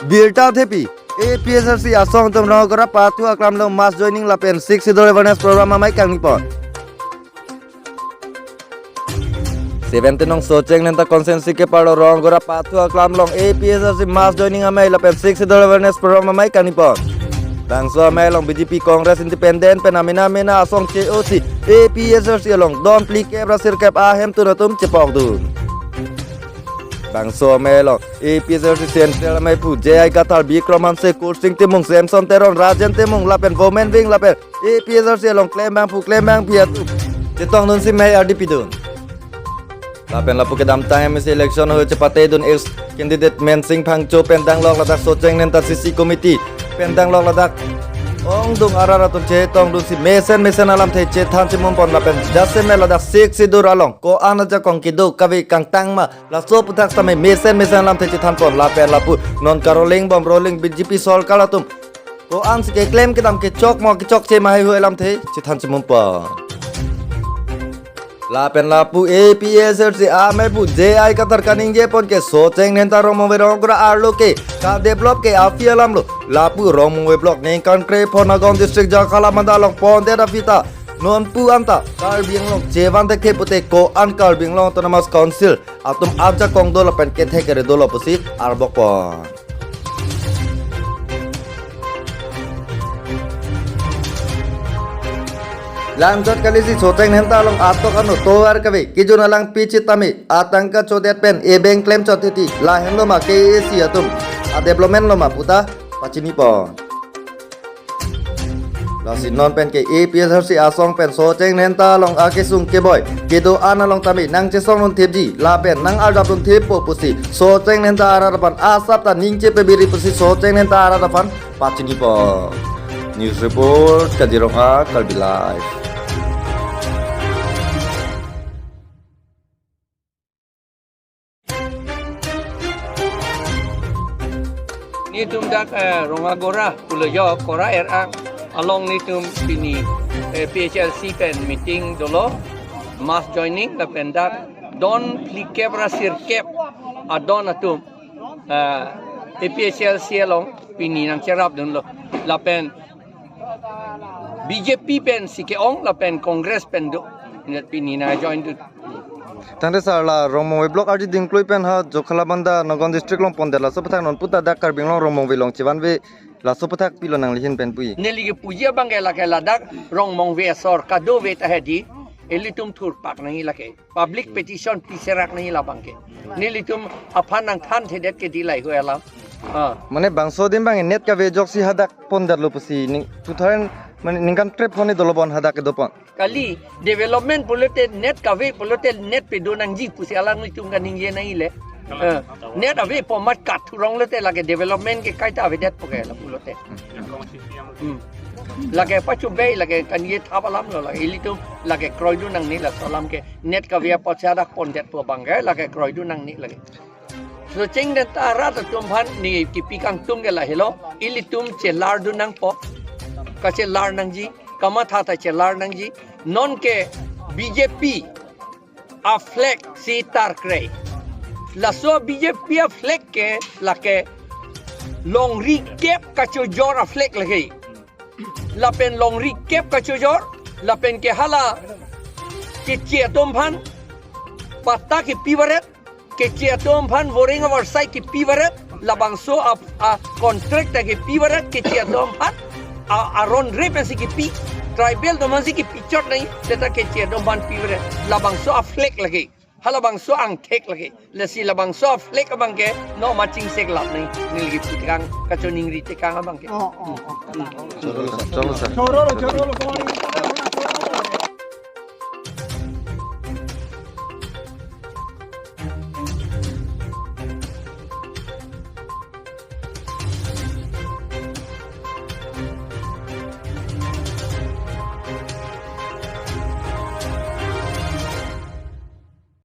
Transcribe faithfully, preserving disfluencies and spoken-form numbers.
Birta thepi, A P H L C asong atum Rongagora pathu aklam along mass joining lapen Sixth Schedule awareness program amei kangni pon. Seventeen nong Socheng Dhenta constituency keparlo Rongagora pathu aklam along A P H L C mass joining amei lapen Sixth Schedule awareness program amei kangni pon. Bangso amei along B J P, Congress, Independent pen amena amena asong che-osi A P H L C along don phli kep ra sirkep ahemtun atum chepokdun. Bangso amei along A P H L C Central ameiphu J I Kathar, Bikram Hanse, Kursing Timung, Samson Teron, Rajen Timung lapen Women Wing lapen A P H L C along klembangphu klembangphi atum chetongdunsi mei ardi pidun. Lapen lapu kedamtang M A C election ahut chepatedun ex candidate Mensing Phangcho pen danglok ladak Socheng Dhenta C C committee pen danglok ladak ongdung arat atum chetongdunsi mesen mesen alamthe chethan chimum pon lapen jasemet ladak Sixth Schedule along ko-an ajakong kedo kave kangtang ma, laso aputhak sitame mesen mesen alamthe chethan pon lapen lapu non karoling bom roling B J P sorkar atum ko-ansi keklem kedam kechok mo kechokche ma haihui alamthe chethan chimum pon. Lapen lapu A P H L C ameiphu J I Kathar kaningje pon ke Socheng Dhenta Rongmongve Rongagora arlo ke kadevelop ke aphi alamlo. Lapu Rongmongve block ningkan krepho Nagaon district Jakhalabanda along pondet aphi ta nonpu anta Karbi Anglong chevan thekthe pute ko-an Karbi Anglong Autonomous Council atum ajakong dolo pen kethek kere dolo pusi arbok pon. Langchot kalisi Socheng Dhenta along atok ano tovar kave kejun alang pichit tame atangka chodet pen ebeng klemchot titi lahenlo ma K A A C atum adevelopment lo ma puta pachini pon. Lasi non pen ke A P H L C asong pen Socheng Dhenta along akesung keboi kedo-an along tame nangchesongdun thipji lapen nang-arjapdun thippo pusi Socheng Dhenta arat aphan asap ta ningje pebiri pusi Socheng Dhenta arat aphan pachini pon. News report, Kajirong A, Karbi Live. Netum dak, eh, Rongagora pulo jo Kora Erang along netum pini, eh, A P H L C pen meeting dolo, mass joining lapen dak don phlikep ra sirkep adon atum, eh, A P H L C along pini nangcherapdunlo lapen B J P pensi ke-ong lapen Congress pen do. Net pini nangjoin dun. Tangte sir, la Rongmongve block ardi dingklui pen ha Jakhalabanda Nagaon district along pondet laso aputhak non puta dak Karbi Anglong Rongmongve along chevanve laso aputhak pilo nanglihin pen pu-i? Neli kepuji abang ke lake ladak Rongmongve asor kadokave ta hedi, ilitum thurpak nangji lake. Public petition piserak nangji labang ke. Nelitum aphan nangthan thedet ke di lahaihui alam. Ah. Mane bangso adim abang net kave ajoksi hadak pondetlo pusi ning two thousand mane ningkan krepho ni dolo bon hadak kedo pon. Kali development pulote net kave pulote net pedo nangji pusi alanglitum kaningje nangji le. Eh, net ave pu amat kathurong lote lake development ke kaita avedetpo ke la pulote. Hmm. Lake pachobei lake kaningje thap alamlo lake ilitum lake kroidun nangne laso alam ke net kave apotsi hadak pondetpo abang ke lake kroidun nangne lake. Socheng Dhenta arat atum aphan neli kipi kangtung ke lahelo, ilitum chelardun nangpo, kachelar nangji, kamatha ta chelar nangji, non ke B J P a-flag si tarkre. Laso B J P a-flag ke lake longri kep kachojor a-flag lake. Lapen longri kep kachojor, lapen ke hala keche atum aphan patta kepi varet, keche atum aphan voring avarsai kepi varet, labangso a, a contract ta kepi varet, keche atum aphan a, aron re pensi kepi, tribal atum aphansi kepi chot nangji, seta keche atum aphan pi varet, labangso a-flag lake, halabangso angthek lake, lasi labangso a-flag abang ke no maching seklap nangji, neli kipu tekang, kachoningri tekang abang ke. Oh, oh, oh. Hmm. Chorolo, chorolo, sir. Chorolo, chorolo, chorolo.